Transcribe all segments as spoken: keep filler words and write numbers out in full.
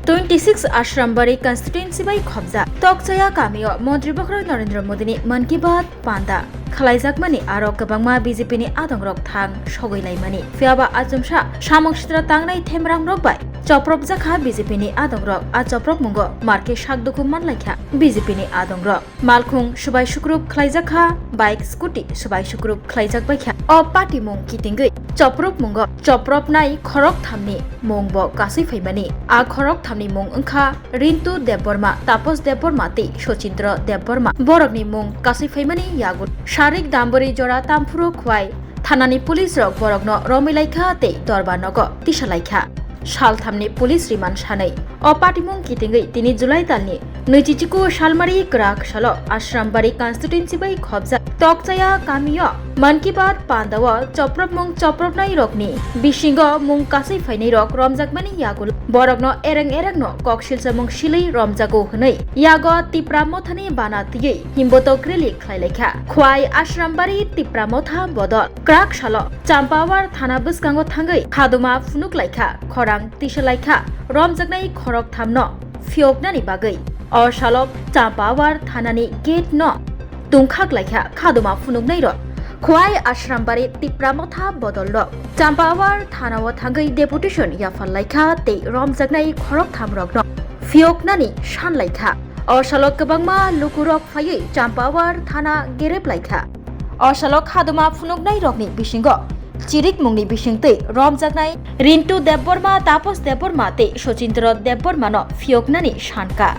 Twenty six Ashrambari constituency bai khobjak Tokchaya kamio Montri Bokhorok Narendra Modini Mann Ki Baat panda khlaijakmani aro kwbangma B J P ni adongrok thang sogwi laimani. Phiyaba achomsa samung sitra tangnai themrangrok bai chopropjakha B J P ni adongrok. A chopropmungo marke sak dukhu manlaikha B J P ni adongrok. Malkhung swbai sukrub khlaijakha, bike scooty swbai sukrub khlaijak baikha. O party mung kitingwi chopropmungo chopropnai khorokthamni mungbo kasui phaimani. A khorokthamni mung wngkha Rintu Debbarma, Tapos Debbarma tei Sochindra Debbarma. Borokni mung kasui phaimani yago Sarik Dambori jora Tamphuru Khwai thanani police rok borokno romwi laikha tei dorba nogo tisa laikha. Salthamni police remand sanwi. O patimung kitingwi tini July talni nwichichiko salmari kwrak salo Ashrambari constituency bai khobjak Tokchaya kamio Mann Ki Baat pandao chopropmung chopropnai rokni bisingo mung kasui phainai rok romjakmani yagulo borokno ereng erengno kok silsamung silwi romjago hwnwi yago Tipra Mothani bana twiwi himbotok rally khlai laikha. Khwai Ashrambari Tipra Motha bodol kwrak salo Champawar thana bwskango thangwi khaduma phunuk laikha, khorang tisa laikha, romjaknai khorok thamno phiyoknani bagwi. O salo Champawar thanani gate no tungkhak laikha khaduma phunuknai rok. Khwai Ashrambari Tipra Motha bodol rok Champawar thanao thangwi deputation yaphar laikha tei romjaknai khorok tham rokno phiyoknani san laikha. O salo kwbangma lukurok phaiwi Champawar thana gerep laikha. O salo khaduma phunuknai rokni bisingo Chirik mungni bisingtwi romjaknai Rintu Debbarma, Tapos Debbarma tei Sochindra Debbarmano phiyoknani sankha.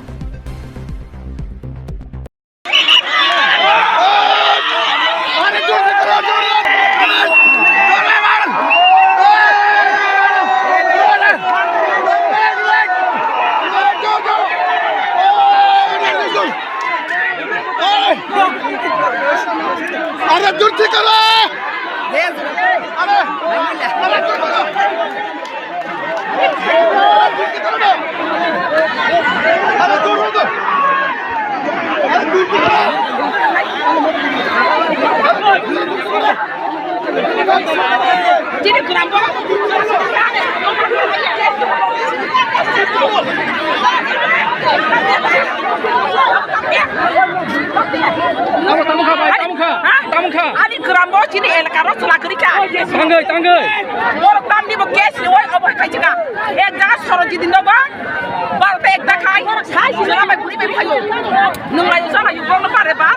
अरे दूर से करो। अरे, अरे दूर से करो। अरे दूर से करो। अरे दूर से करो। Chini kurambo. Tamo, tamo kha, bai, tamo kha, ha? Tamo kha. Ani kurambo chini elaka ro chwla kwrwi kha. Tangwi, tangwi. Borok tamni bo case ni wai obo khai chika. Ek jaga soro jidi no ba. Baro te ekta khai, sai sila bai buri bai phayo. Nung layo sa layo, boro no pare ba.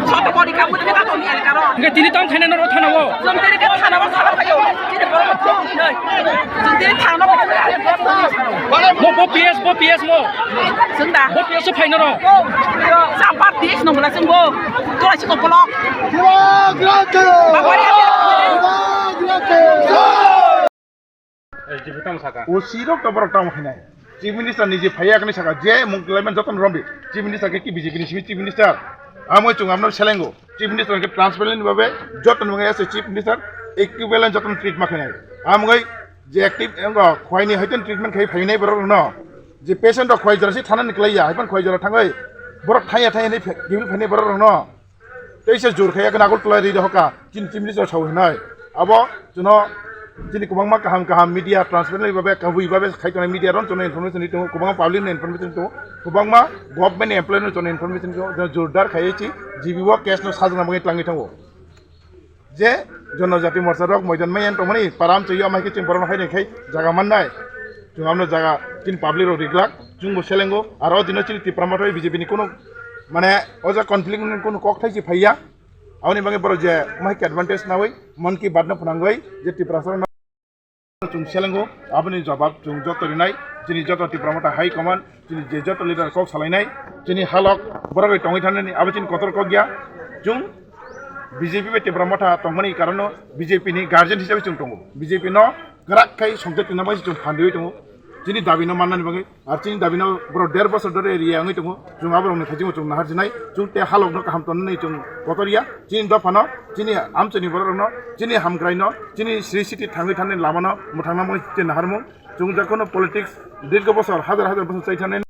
Soto bori ka buri ka toni elaka ro. Hingke tini tong khaina noro thana o. Jom tini ka thana o sala phayo. Tini boro no thong noi. Jom tini thana o. Mo bo P S, bo P S mo. Sunda. Bo P S o phai noro. Sampa dis no mula sung bo. Tora si ko block. Block, block. Babari. Block, block. O sirok to borok tamo khainai. Chief Minister ni je phaiya kani saka je mung kelaiman joto no rombi. Chief Minister ke ki B J P ni simi Chief Minister. Amo chung amno selengo. Chief Minister ke transparent babe joto no as a Chief Minister equivalent joto no treat ma khainai. Amgai je active engo khwai ni haitan treatment khai phainai borok no. Je patient rok khwai jora si thana ni kelaiya haipan khwai jora thangai. Borok thaiya thaiya ni givil phainai borok no. Teisa jur khaiya khe nagol tulai ri hoka chini Chief Minister sao hinai. Abo chwno chini kwbangma kaham kaham media transparent bai babe kabui babe khai tongnai media ron chwno information ri tongo, kwbangma public no information tongo, kwbangma government employee no chwno information tongo, chwno jurdar khaiwi chi G B o case no sajna bagwi tlangwi tongo. Je Jonojati Morcha rok moidan maiyan tongmani param chwi amai khe chwng borok no hai khai jaga mannai. Chwng amno jaga chini public rok riglak, chwngbo selengo, aro dino chini Tipra Motha B J P ni kunu mane o jaga conflict ni kunu kok thai si phaiya. Aboni bagwi borok je mahai advantage nawi Mann Ki Baat no phwnangwi je Tiprasa rok no chwng selengo, aboni jawab chwng joto rinai, chini joto Tipra Motha High Command, chini je joto leader kok salainai, chini halok borok bai tongwi thanani abo chini kotor kok ya. Chwng B J P bai Tipra Motha tongmani karono B J P ni guardian hisabe chwng tongo. B J P no kwrak khai songchai tongna bagwi chwng phandewi tongo. Chini dabi no mannani bagwi, ar chini dabi no borok der bosor dhore riya wngwi tongo, chwng aborokni thaichingbo chwng naharjinai, chwng tei halokno kaham tonnani chwng kotor ya, chini dophano, chini amchaini borokrokno, chini hamkraino, chini sri city thangwi thangni lamano mwthangna mui chini naharmung, chwng jokhonno politics dirgo bosor, hazar hazar bosor chai thangni.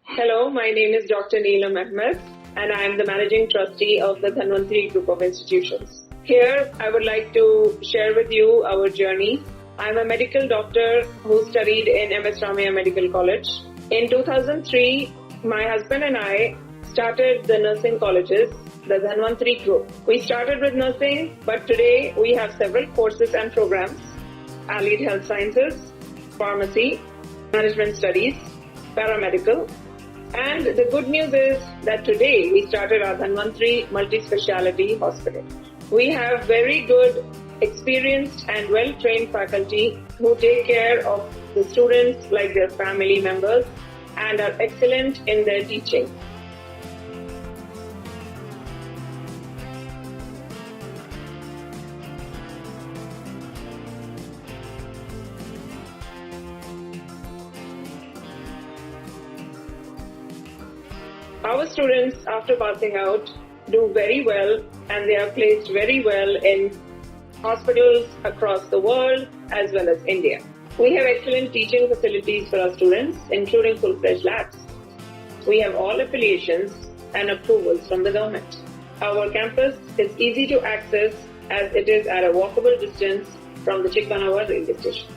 Hello, my name is Doctor Neelam Ahmed, and I am the Managing Trustee of the Dhanvantri Group of Institutions. Here, I would like to share with you our journey. I'm a medical doctor who studied in M S Ramaiah Medical College. In two thousand three, my husband and I started the nursing colleges, the Dhanvantri Group. We started with nursing, but today we have several courses and programs: allied health sciences, pharmacy, management studies, paramedical. And the good news is that today we started our Dhanvantri Multi-Speciality Hospital. We have very good, experienced and well-trained faculty who take care of the students like their family members and are excellent in their teaching. Our students, after passing out, do very well and they are placed very well in hospitals across the world as well as India. We have excellent teaching facilities for our students, including full-fledged labs. We have all affiliations and approvals from the government. Our campus is easy to access as it is at a walkable distance from the Chikmanawa railway station.